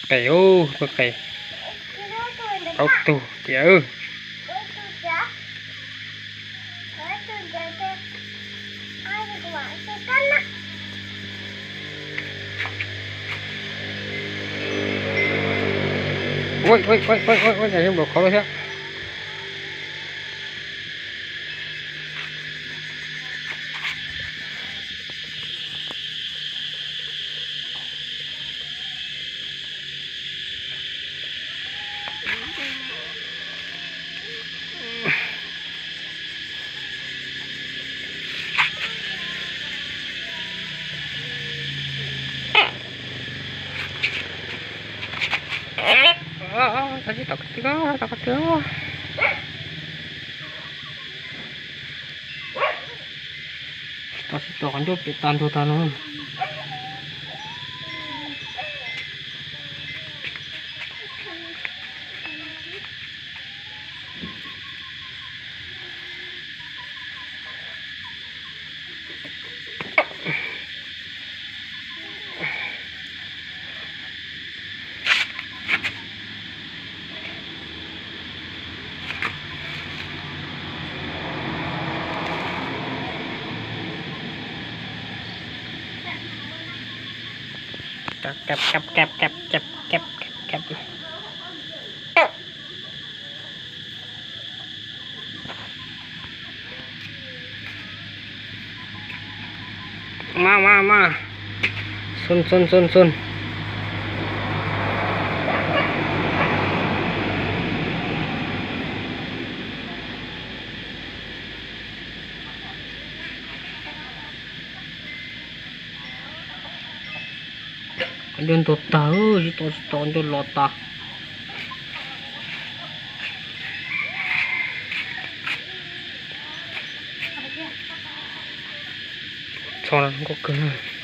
ໄກ່ ໂອ້ ເບິ່ງໄກ່ ເອົາໂຕ ເຈົ້າ ໂອ້ຍ ໂອ້ຍ ໂອ້ຍ ໂອ້ຍ ໂອ້ຍ ຢ່າເຮັດບໍ່ເຂົາເລີຍ. ມາ ມາ ມາ ຊົນ ຊົນ ຊົນ ຊົນ. ຍົນໂຕຕາເອີຍ ຊິໂຕ ຊິໂຕ ຍົນລໍຕາ ຊ່ອງນັ້ນກໍເກີນ.